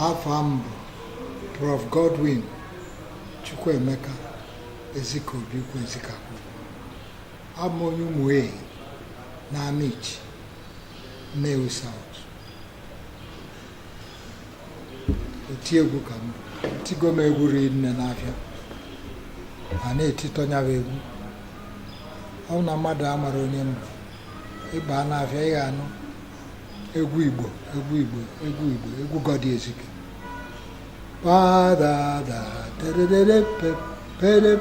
Afa m bụ Prof. Godwin Chukwuemeka Ezikeobi Ukwu Ezikakwu. Abụ m onye Ụmụehi na Amichi, Nnewi South. Oti egwu ka m bụ. Etigo m egwu rinne n'afịa ma na-etitọ nya bụ egwu. Ọ bụ na mmadụ amara onye m bụ, ịba n'afịa ị ga-anụ egwu Igbo, egwu Igbo, egwu Igbo, egwu Goddy Ezike. Padada tererere pere.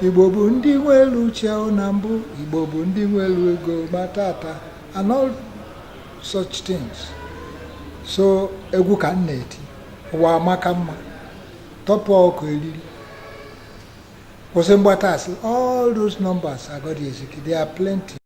Igbo bụ ndị nwere uche na mbụ, Igbo bụ ndị nwere ego ma tata, and all such things. So egwu ka m na-eti. Ụwa amaka mma, tọpụ ọkụ eriri, kwụsị mgbata asị. All those numbers are Goddy Ezike. They are plenty.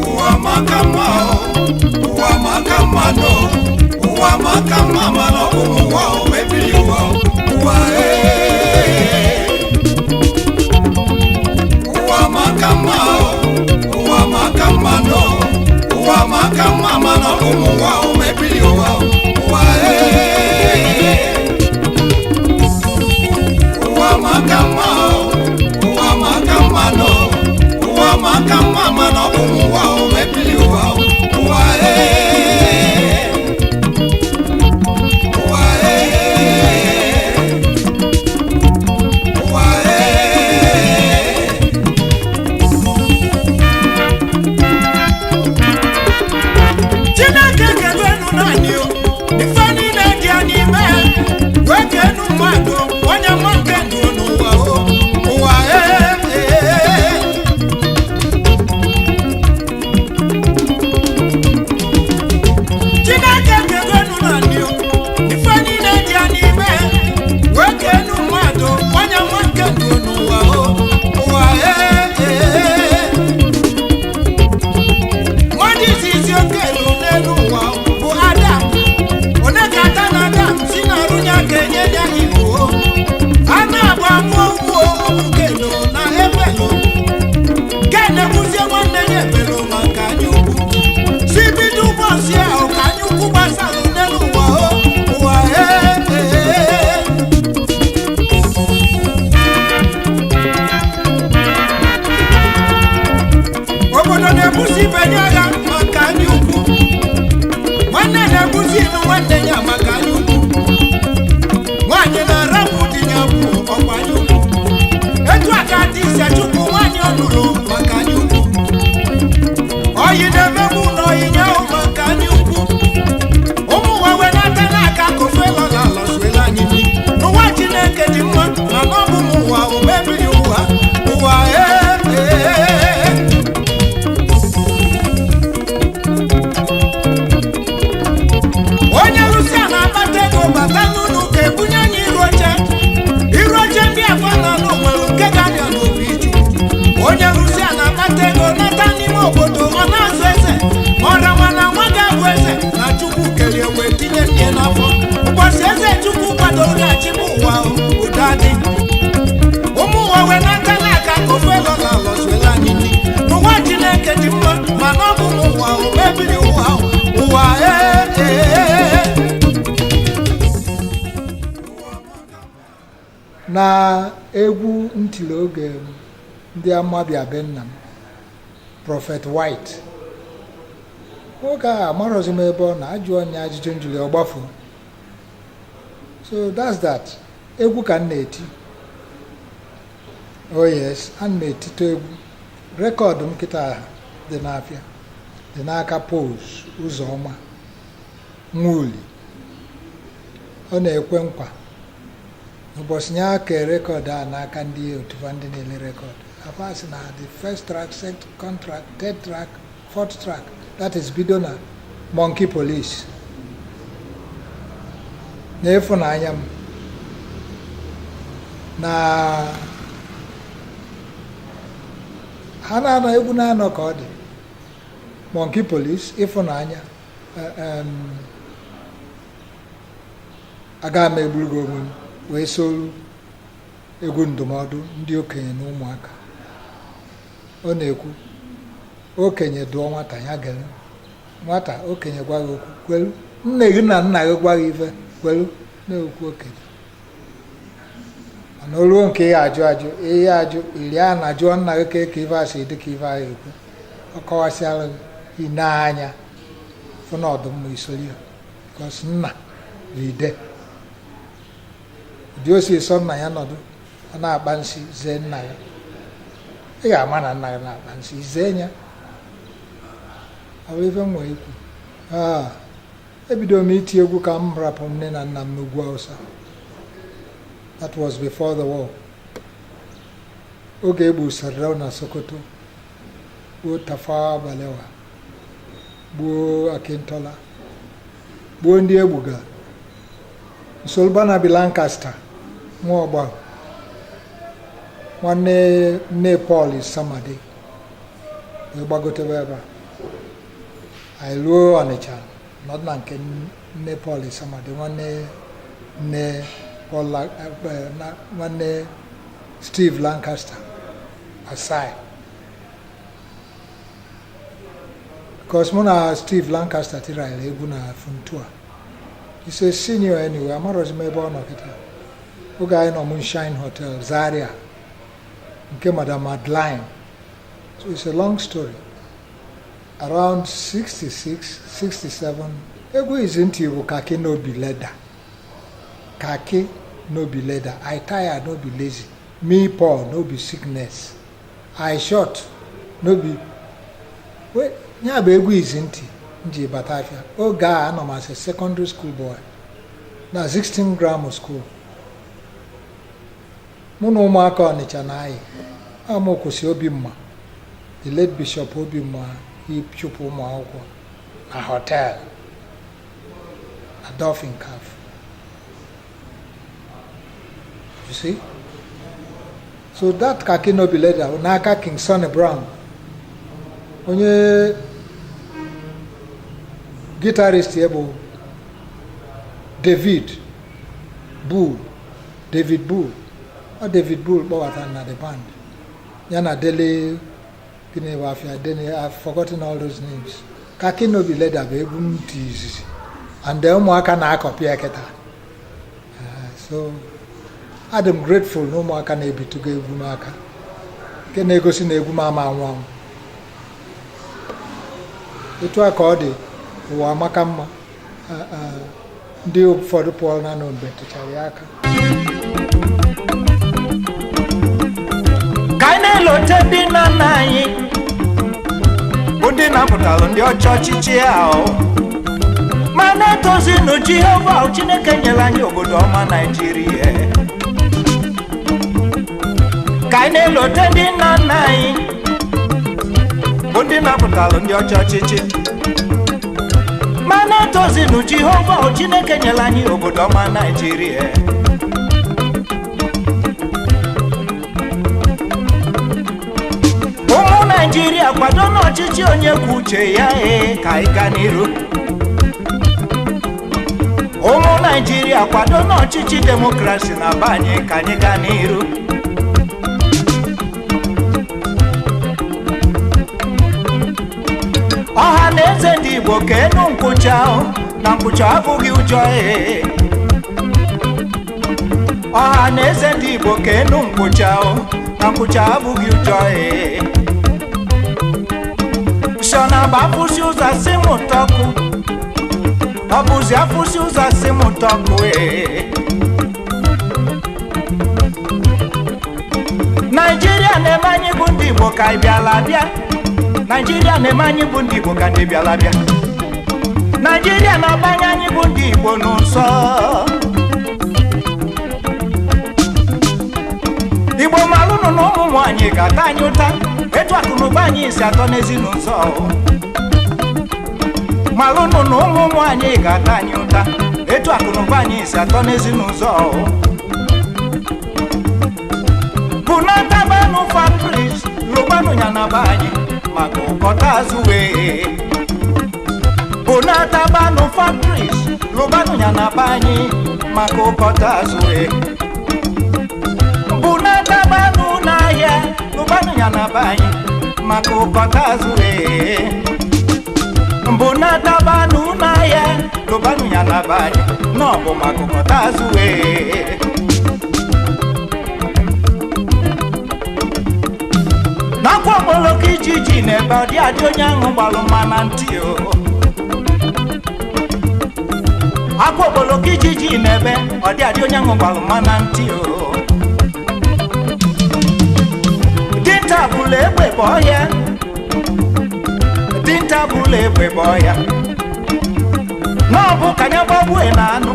Ụwa maka mma o, ụwa maka mma no, ụwa maka mma mana ọ bụ ụwa o mebiri ụwa o, ụwa ee. Ụwa maka mma o, ụwa maka mma no, ụwa maka mma mana ọ bụ ụwa o mebiri ụwa o, ụwa ee. Ụwa maka mma o, ụwa maka mma no, ụwa maka mma mana ọ bụ ụwa o mebiri ụwa o, ụwa ee. Ụwa ee. Ụwa ee. Chineke kelu enu naanị o, ife niile dị ya n'ime, wee kee enu mmadụ onye mma nke ndụ n'ụwa o, ụwa ee ee. Chineke kelu enu naanị o, ife niile dị ya n'ime, wee kee enu mmadụ onye mma nke ndụ n'ụwa o, ụwa ee ee. Mmadụ izizi okelu n'elu ụwa bụ Adam. Onye ka ata na Adam si na arụnye aka enye ya iwu. A na-agba mụọ ugbo kelu na ebelu. Ken ekwuzie nwanne ya ebelu maka anya ukwu. Si bido ụbọchị ahụ ka anya ukwu gbasalụ n'elu ụwa o, ụwa ee ee. Obodo na-ebusi ibe nye agha maka anya ukwu. Nwanne na-ebusi inu nwanne ya maka anya ukwu. Nwaanyị na-arapụ di ya bụ ọkwa anya ukwu. Etu a ka dị ise chukwu nwaanyị ọ nụrụ maka anya ukwu. Oyi na-emegbu na oyi nye ahụ maka anya ukwu. Ụmụ ụwa wee nata n'aka ka ofe lọla lọsuela anyị nri. N'ụwa Chineke dị mma, mana ọ bụ ụmụ ụwa o mebiri ụwa. Ụwa ee ee. Onye Rusia na-akpata ego bata n'ụlọ ụka ebunye anyị iru oche. Iru oche ndị afọ na-alụ nwere nke ga-abịa n'obi Chukwu. Onye Rusia na-akpata ego nata n'ime obodo, ọ na-azụ eze ọra, mana nwa ga-abụ eze na Chukwu kelie wee tinye nne n'afọ. Ụbọchị eze Chukwu kwadoro ga-achịbụ ụwa, udo adị. Ụmụ ụwa wee nata n'aka ka ofe lọla lọsuela anyị nri. N'ụwa Chineke dị mma, mana ọ bụ ụmụ ụwa o mebiri ụwa, ụwa ee ee. Na egwu ntiri oge ndị amabịa be nna m, Prophet White, nwoke ahụ amarọzi m ebe ọ na-ajụ onye ajụjụ njuli ọgbafu. So that's that. Egwu ka m na-eti. Oh yes, ana m etito egwu. Record m kịta dị n'afịa, dị n'aka Pose Ụzọma. Nwuli. Ọ na-ekwe nkwa ụbọchị ya kee record a n'aka ndị otufa ndị na-ele record afa sị na the first track, second track, third track, fourth track, that is bido na Monkey Police na ịfụnanya m na ha na-anọ egwu na-anọ ka ọ dị Monkey Police, ịfụnanya, aga m egburu gị onwe m wee solu egwu ndụmọdụ ndị okenye na ụmụaka. Ọ na-ekwu okenye dụọ nwata ya gere nwata, okenye gwa gị okwu kwelu, nne gị na nna gị gwa gị ife kwelu, na-ekwu okenye. Mana o ruo nke ihe ajụ ajụ ihe ajụ iri a na jụọ nna gị ka ka ife a si dị ka ife ahụ ekwu, ọ kọwasịala gị ine anya fụ na ọdụmma isori ya because nna bụ ide ụdị o si sọ nna ya nọdụ ọ na-akpa nsị zee nna ya, ị ga-ama na nna ya na-akpa nsị zee ya. Ọ bụ ife m nwee ikwu. Ebido m iti egwu ka m rapụ nne na nna m n'ugwu Awụsa. That was before the war, oge egbu Sardauna Sokoto, gbuo Tafawa Balewa, gbuo Akintola, gbuo ndị egbuga nsoro Barnaby Lancaster nwa ọgba nwanne nne Paul Samadi wee gbagotebe ebe a. Anyị ruo Ọnịcha nọdụ na nke nne Paul Samadi, nwanne nne Paul, nwanne Steve Lancaster Asai, because mụ na Steve Lancaster tiri anyị egwu na Funtua. He's a senior anyway, amarọzi m ebe ọ nọ kịta. Oge anyị nọ Moonshine Hotel Zaria nke Madam Madeline. So it's a long story. Around 66, 67, egwu izi ntị bụ Khaki No Be Leather. Khaki no be leather, I tired no be lazy, me poor no be sickness, I short no be. Ya bụ egwu izi ntị m ji bata afịa. Oge a anọ m as a secondary school boy na 16 Grammar School. Mụ na ụmụaka Ọnịcha na-ayị amụ kwụsị Obimma, the late Bishop Obimma, ịchụpụ ụmụ akwụkwọ na hotel na Dolphin Cafe. You see, so that Khaki No Be Leather n'aka King Sonny Brown, onye guitarist ya bụ David Bull. David Bull, ọ David Bull kpọbata na the band ya na Dele gịnị bụ afịa Dele, I've forgotten all those names. Khaki No Be Leather bụ egwu m dị izizi and then ụmụaka na-akọpị ya kịta. So adị m grateful na ụmụaka na-ebitugo egwu m aka nke na-egosi na egwu m ama anwụ anwụ. Etu a ka ọ dị, ụwa amaka mma. Ndị ụfọdụ pụọ na mgbe tụchara ya aka. Ka anyị na-elote ndị nna nna anyị bụ ndị napụtalụ ndị ọchị ọchịchị ahụ ma na-etozinu Jehova Chineke nyere anyị obodo ọma Naijiria. Ka anyị na-elote ndị nna nna anyị bụ ndị napụtalụ ndị ọchị ọchịchị ma na-etozinu Jehova Chineke nyere anyị obodo ọma Naijiria. Ụmụ Naijiria kwado n'ọchịchị onye kwuo uche ya, ee, ka anyị gaa n'iru. Ụmụ Naijiria kwado n'ọchịchị demokrasi na be anyị, ka anyị gaa n'iru. Ọha na eze ndị Igbo ka enu nkwụcha na nkwụcha abụghị ụjọ, ee. Ọha na eze ndị Igbo ka enu nkwụcha na nkwụcha abụghị ụjọ, ee. So na bụ afụsi ụzọ asị m ụtọkụ, ọ bụzi afụsi ụzọ asị m ụtọkụ, ee. Naijiria na-eme anyị bụ ndị Igbo ka anyị bịala abịa. Naijiria na-eme anyị bụ ndị Igbo ka ndị bịala abịa. Naijiria na-agbanye anyị bụ ndị Igbo n'ụsọ. Igbo malụnụ na ụmụ nwaanyị ga-ata anyị ụta etu akụnụba anyị si atọ n'ezinụzọ. Malụnụ na ụmụ nwaanyị ga-ata anyị ụta etu akụnụba anyị si atọ n'ezinụzọ. Bunatabanụ factories, lụbanụ ya na be anyị maka ụkọta azụ wee. Bunatabanụ factories, lụbanụ ya na be anyị maka ụkọta azụ wee. Bunatabanụ n'ahịa, lụbanụ ya na be anyị maka ụkọta azụ wee. Bunatabanụ n'ahịa, lụbanụ ya na be anyị na ọ bụ maka ụkọta azụ wee. N'akwa okporoko ijiji n'ebe ọ dị adị onye ahụ gbalụ mma na ntị o. Akwa okporoko ijiji n'ebe ọ dị adị onye ahụ gbalụ mma na ntị o. Dinta bụla egbe bụ ọhịa. Dinta bụla egbe bụ ọhịa. Na ọ bụ ka anya gbagbue na anụ.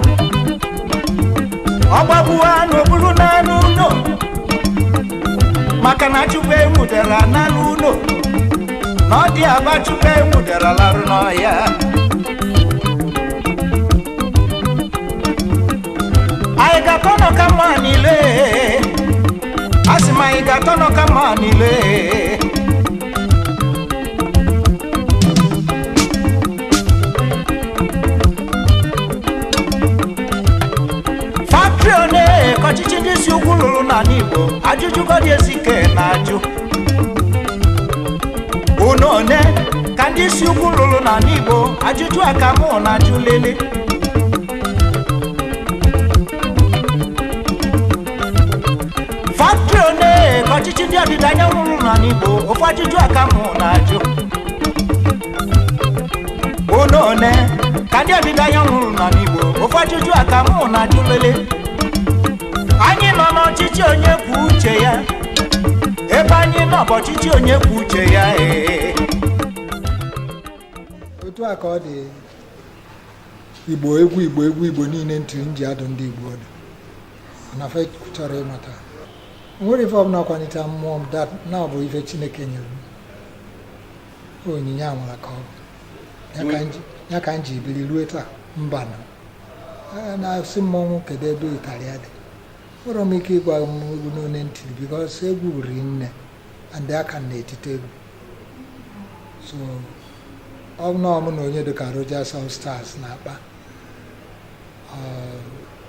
Ọ gbagbuo anụ bụrụ na anụ ụlọ. Maka na Chukwu enwudere n'anụ ụlọ. Na ọ dị aba Chukwu enwudere larụ n'ọhịa. Anyị ga-atọ n'ọka mma niile. Asị m anyị ga-atọ n'ọka mma niile. Factory one ka ọchịchị ndị isi ukwu lụrụ n'ala Igbo, ajụjụ Godi Ezike na-ajụ. Unu one ka ndị isi ukwu lụrụ n'ala Igbo, ajụjụ a ka mụ na-ajụ lele. Factory one ka ọchịchị ndị ọdịda anyanwụ lụrụ n'ala Igbo, ofu ajụjụ a ka mụ na-ajụ. Unu one ka ndị ọdịda anyanwụ lụrụ n'ala Igbo, ofu ajụjụ a ka mụ na-ajụ lele. Anyị nọ n'ọchịchị onye kwuo uche ya. Ebe anyị nọ bụ ọchịchị onye kwuo uche ya ee. Otu a ka ọ dị. Igbo egwu, Igbo egwu, Igbo niile ntị m ji adụ ndị Igbo ọdụ na fe chọrọ ịmata nwere ife ọbụla kwalite mmụọ m that na ọ bụ ife Chineke nyere m, onyinye amara ka ọ bụ. Ya ka m ji biri rue taa. Mba, na-asị mmọnwụ kedu ebe ịtarị ya dị, nwere m ike ịgwa m egwu n'one ntị because egwu riri nne and aka m na-etite egwu. So ọ bụ na mụ na onye dịka Rogers All Stars na-akpa,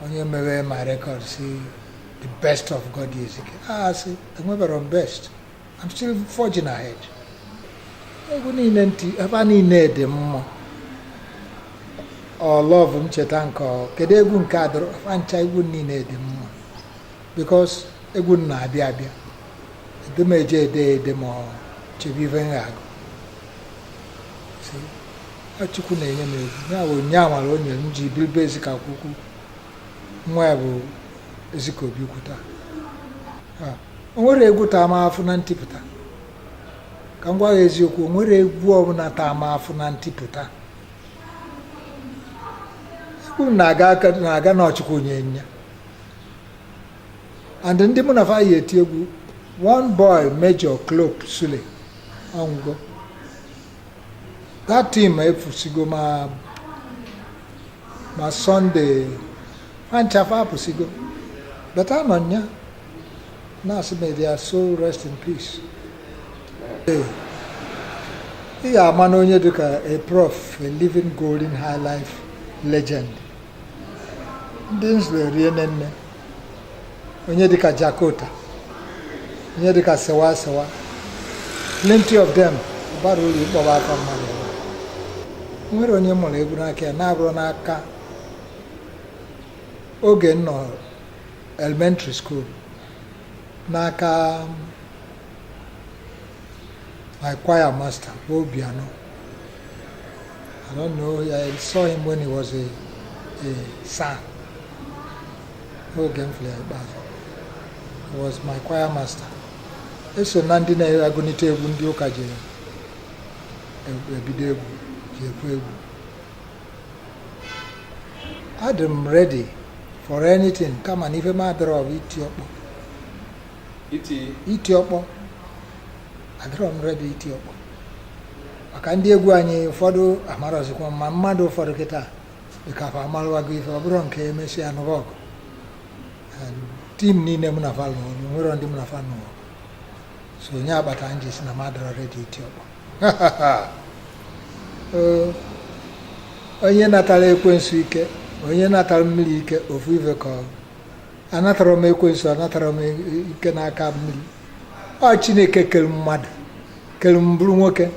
onye mere my record si the best of Godi Ezike, a sị enwebero m best, I'm still forging ahead. Egwu niile ntị ebe niile dị mma. Ọ love m cheta nke ọ kedu egwu nke a dọrọ ncha, egwu niile dị mma because egwu m na-abịa abịa ede m eje ede ede ma ọ chebe ife m ga-agụ. See, ọ Chukwu na-enye m egwu ya bụ onye amara o nyere m ji biribe Ezika kwukwu nwa ya bụ Ezika Obi kwuta. O nwere egwu taa m afụ na ntịpụta, ka m gwa ya eziokwu. O nwere egwu ọbụla taa m afụ na ntịpụta. Egwu m na-aga aka na-aga n'Ọchukwu nye nya and ndị mụ na fa yi eti egwu. One boy, Major Clope Sule, ọnwụgo. That team efusigo ma Sunday fanchafa apụsigo, but anọ nya na-asị may their soul rest in peace. Ee, ị ga-ama na onye dịka a prof, a living golden high life legend, ndị nzụlọ rie nne, onye dịka Jakota, onye dịka Sewa Sewa, plenty of them. Bara uru ịkpọba aka mmadụ ebe a. Nwere onye mụrụ egwu n'aka ya na-abụrụ n'aka oge m nọ elementary school n'aka my choir master bụ Obiano. I don't know, I saw him when he was a son. Oge m fụrụ ya ikpeazụ, he was my choir master. Eso na ndị na-agụnite egwu ndị ụka ji ebido egwu, ji ekwe egwu. Adị m ready for anything, kama na ife m adịrọ bụ iti ọkpọ. Iti? Iti ọkpọ. Adịrọ m ready iti ọkpọ, maka ndị egwu anyị ụfọdụ amarọzikwa ma mmadụ ụfọdụ kịta dịka fa amalụwago ife. Ọ bụrụ nke emesịa nụba ọgụ, team niile mụ na fa lụrụ, nwere ndị mụ na fa nụrụ ọgụ. So onye akpata m ji si na m adịrọ ready iti ọkpọ. Ee, onye natara ekwensu ike, onye natara mmiri ike, ofu ife ka ọ anatara m ekwensu, anatara m ike n'aka mmiri. Ọ Chineke kere mmadụ, kere m bụrụ nwoke,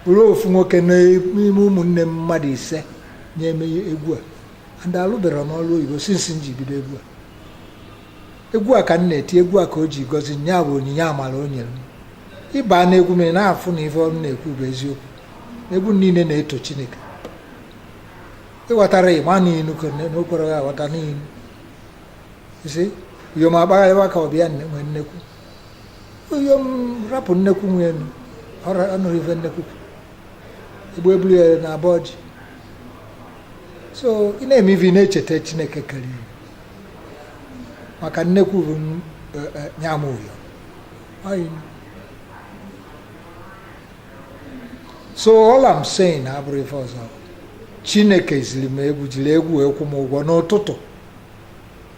bụrụ ofu nwoke n'ime ụmụnne m mmadụ 5 na-eme egwu a. And alụbere m ọrụ oyibo since m ji bido egwu a. Egwu a ka m na-eti, egwu a ka o ji gọzi nya bụ onyinye amara o nyere m. Ịba n'egwu m, ị na-afụ na ife ọrụ na-ekwu bụ eziokwu. Egwu niile na-eto Chineke. Ịghọtara ịma n'inu ka n'okwere ya aghọta n'inu isi uyom akpagharịwa ka ọbịa nwee nnekwu uyom rapụ nnekwu nwe enu ọnụrụ ife nnekwu egbu eburu ya na abụọ ji. So ị na-eme ife, ị na-echeta Chineke kere iwu, maka nnekwu bụ nyama uyom. So all I'm saying abụrụ ife ọzọ, Chineke ziri m egwu, jiri egwu wee kwụ m ụgwọ n'ụtụtụ.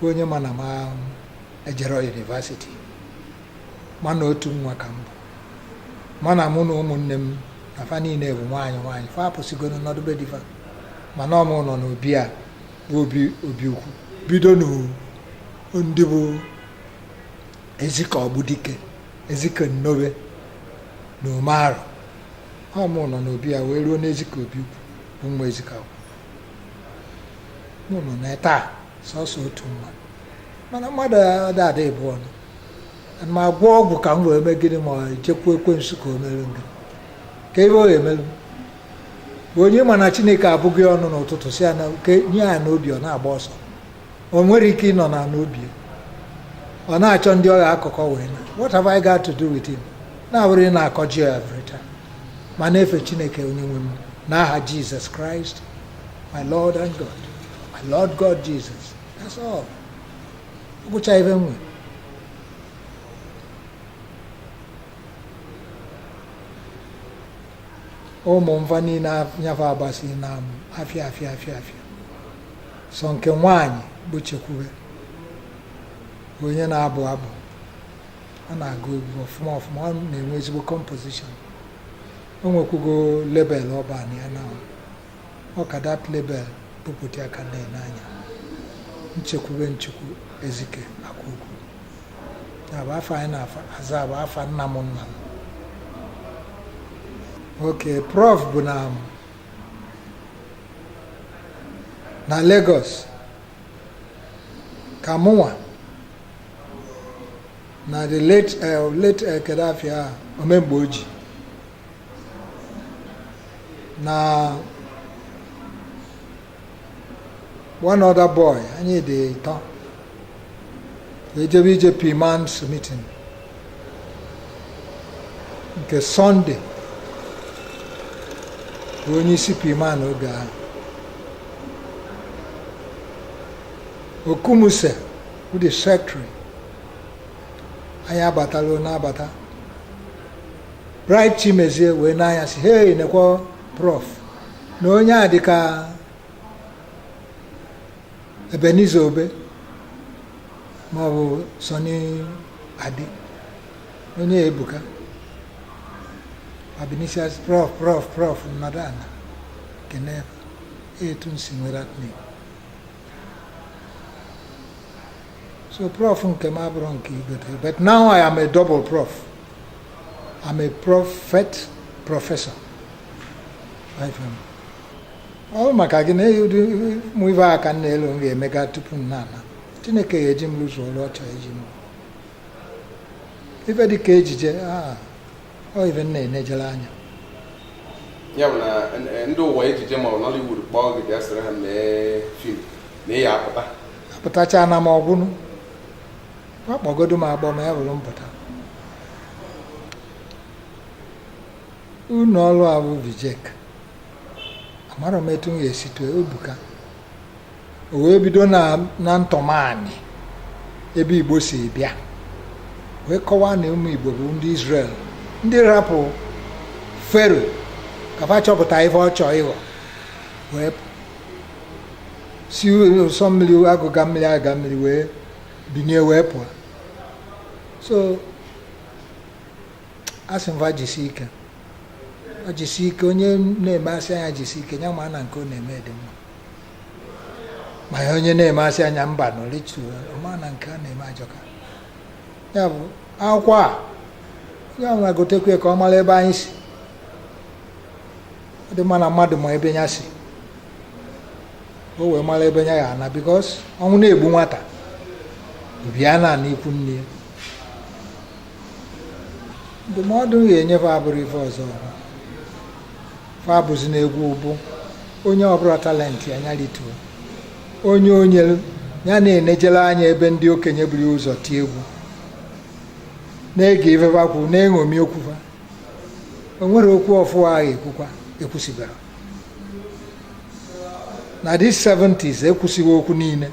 Onye ma na m ejero university, mana otu nwa ka m bụ, mana mụ na ụmụnne m na fa niile bụ nwaanyị nwaanyị, fa apụsịgoro nọdụ be di fa, mana ọ mụ nọ n'obi a bụ obi obi ukwu, bido ndị bụ Ezike Ọgbụdike, Ezike Nnobe na Umearụ. Ọ mụ nọ n'obi a wee ruo n'Ezike obi ukwu bụ nwa Ezike akwụ. Mụ nọ na taa sọsọ otu nwa, mana mmadụ ada ada ebu ọnụ ma gwọ ọgwụ ka m wee mee gịnị, ma jekwu ekwensu ka o merụ gịnị, ka ebe ọ ga-emerụ bụ onye ma na Chineke abụghị ọnụ n'ụtụtụ, si ya na nye ya n'obi, ọ na-agba ọsọ. O nwere ike ịnọ na n'obi ọ na-achọ ndị ọya akụkọ wee na what have I got to do with him, na-abụrụ ị na-akọji ya every time, ma na-efe Chineke onye nwe m n'aha Jesus Christ, my Lord and God, my Lord God Jesus. That's all. Gwụcha ife nwe. Ụmụ mfa niile nyafe agbasi na afịa afịa afịa afịa, sọ nke nwaanyị bụ Chekwube, onye na-abụ abụ. Ọ na-agụ egwu ọfụma ọfụma, ọ na-enwe ezigbo composition. O nwekwugo label ọban ya na ọ ka that label bupụta ya ka na-ene anya. Nchekwube Nchukwu Ezike Akwugwu ya bụ afọ anyị na-aza, bụ afa nna m nna m. Ok, prof bụ na Lagos ka mụnwa na the late Kedafi ahụ, omemgbe oji na one other boy, anyị dị ịtọ wee jebe ije PMAN's meeting nke Sunday, bụ onye isi PMAN oge ahụ, Okumuse bụ the secretary. Anyị abatala n'abata, Bright Chimezie wee n'anya si, "Hey, nekwa prof na onye a dịka Ebenezer Obe maọbụ Sunny Ade, onye Ebuka Abinisias." "Prof, prof, prof, nnọdụ ala kene." Etu m si nwere that name. So prof nke m abụrụ nke igote, but now I am a double prof. I'm a prophet professor. FM. Ọ maka gị na mụ ife aka m na-elu m ga-emega tupu m na-ana. Chineke ga-eji m lụzuo ọrụ ọ chọrọ iji m. Ife dị ka ejije, ọ ife m na-enejere anya. Ya bụ na ndị ụwa ejije ma ọ bụ Nollywood kpọọ gị bịa sịrị ha mee film, na ị ya apụta? Apụtacha na m ọgwụnụ, akpọgodo m agbọ ma ya bụrụ mpụta. Unu ọrụ a bụ Vijek, amara m etu m ga-esi tụọ Ebuka. O wee bido na ntọmaanị ebe Igbo si bịa, wee kọwaa na ụmụ Igbo bụ ndị Israel, ndị rapụ Fero ka fa chọpụta ife ọ chọọ ịghọ, wee si ụsọ mmiri agụga mmiri aga mmiri wee binie wee pụọ. So asị m fa jisi ike, ọ jisi ike. Onye na-eme asị anya jisi ike ya, ma na nke ọ na-eme dị mma, ma ya onye na-eme asị anya mba na oletu ọma na nke a na-eme ajọka. Ya bụ akwụkwọ a, onye ọbụla gotekwe ka ọ mara ebe anyị si. Ọ dị mma na mmadụ ma ebe ya si, o wee mara ebe ya ga-ana, because ọnwụ na-egbu nwata bịa na n'ikwu nne ya. Ndụmọdụ m ga-enyefe abụrụ ife ọzọ, fa abụzi na egwu bụ onye ọbụla talent ya nyalituo, onye onye ya na-enejere anya ebe ndị okenye buru ụzọ tie egwu, na-ege ifefa kwu, na-eṅomi okwu fa. O nwere okwu ọfụ agha ekwukwa ekwusibara na this 70s, ekwusighị okwu niile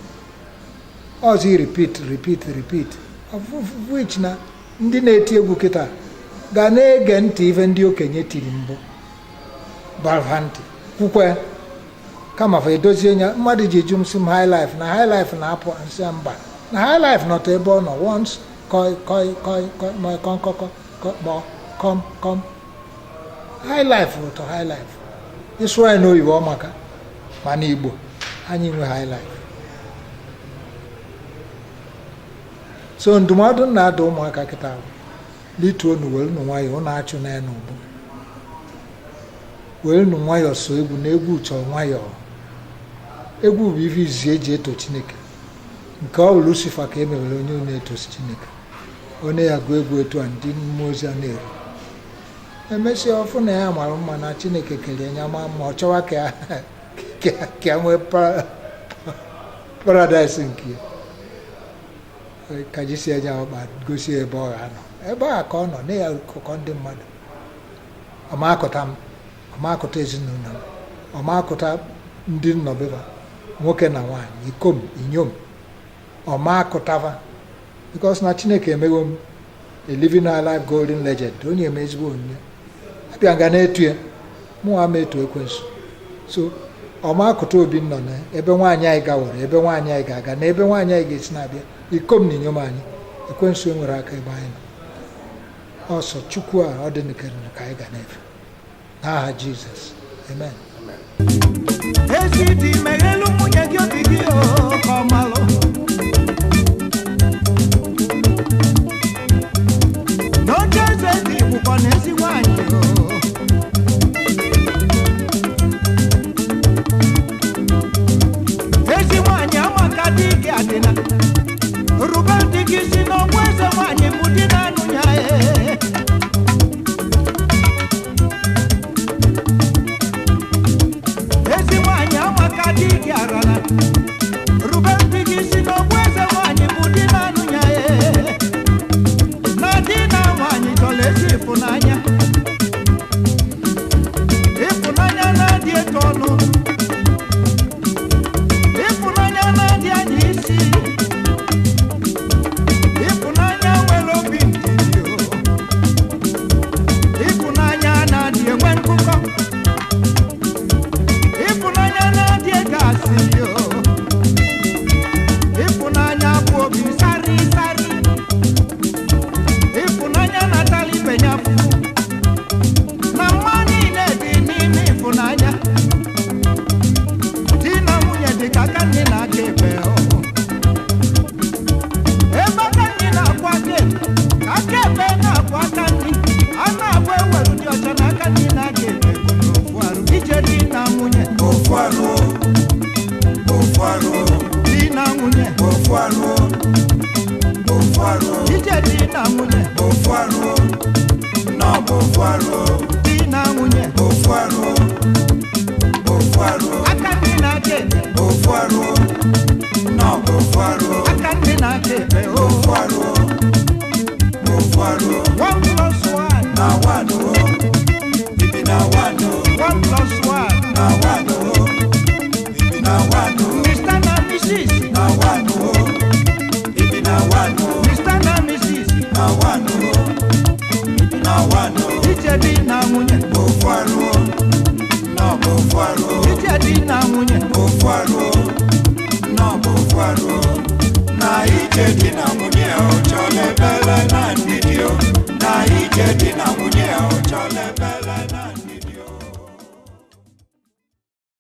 ọzọ, repeat, repeat, repeat, of which na ndị na-eti egwu kịta ga na-ege ntị ife ndị okenye tiri mbụ bara ntị kwukwe, kama fa edozie ya. Mmadụ ji jụ m sị m high life na high life na-apụ nsị mba, na high life nọta ebe ọ nọ once, koi koi koi koi ma kọnkọkọ ma kọm kọm. High life ụtọ high life ịsụ anyị n'oyibo ọ maka, mana Igbo anyị nwe high life. So ndụmọdụ m na-ada ụmụaka kịta bụ lituo nu, were nu nwayọọ, ụnụ achụ na ya n'ubu, were nu nwayọọ so egwu na egwu chọrọ nwayọọ. Egwu bụ ife izizi eji eto Chineke. Nke ọ bụ Lucifer ka e mewere onye na-etosi Chineke, onye ya gụọ egwu etu a, ndị mmụọ ozi a na-eru. Emesịa ọfụ na ya mara mma, na Chineke kere ya ma mma, ọ chọwa ka ya nwee paradaịs nke ya, ka jisi anya ọkpa gosi ebe ọ ga-anọ. Ebe a ka ọ nọ na ya akụkọ ndị mmadụ ọmakụta m, ọmakụta ezinụlọ m, ọmakụta ndị nnọbeba, nwoke na nwaanyị, ikom, inyom, ọmakụtava, because na Chineke emego m a living alive golden legend. Onye eme ezigbo onyinye abịa nga na-etu ya, mụnwa ama etu ekwensu. So ọmakụta obi nọ na ebe nwaanyị anyị gaworo, ebe nwaanyị anyị ga-aga, na ebe nwaanyị anyị ga-esi na-abịa, ikom na inyom anyị, ekwensu enwere aka ebe anyị nọ. Ọsọ Chukwu a ọ dị nkere ka anyị ga na-efe n'aha Jizọs, amen. Ezi dị meghelu nwunye gị obi gị o, ka ọ malụ n'oche eze dị bụkwa na ezi nwanyị o. Ezi nwanyị amaka dị gị adịna rube dị gị si n'ọgwụ eze nwanyị bụ di na-anụ ya ee. Ezi nwanyị amaka dị gị arala rube ndị gị si n'ọgwụ eze nwanyị bụ di na-anụ ya ee. Na di na nwanyị chọrọ ezi ịfụnanya, ịfụnanya na-adị eto ọnụ, ịfụnanya na-adị anya isi, ịfụnanya nwere obi ndidi o. Ịfụnanya na-adị enwe nkụkọ, ịfụnanya na-adị ege asịrị o. Ịfụnanya bụ obi sari sari, ịfụnanya na-atala ibe ya afụfụ, na mma niile dị n'ime ịfụnanya. Di na nwunye dị ka aka nne na aka ekpe o. Ebe aka nne na-akwụ aka ekpe, ka aka ekpe na-akwụ aka nri, a na-agba eweru dị ọcha na aka nne na aka ekpe bụ n'ofu arụ. Ije di na nwunye Ofu arụ, ofu arụ, di na nwunye ofu arụ, ofu arụ, ije di na nwunye ofu arụ, n'ọbụ ofu arụ, di na nwunye ofu arụ, ofu arụ, aka nne na aka ekpe ofu arụ, n'ọbụ ofu arụ, aka nne na aka ekpe o. Ofu arụ, ofu arụ, One plus one na one o, ibi na one o, one plus one na one o, ibi na one o. Mr. na Na one o, na one o. Ije di na nwunye Ofu arụ o, na ọ bụ ofu arụ o. Ije di na nwunye Ofu arụ o, na ọ bụ ofu arụ o. Na ije di na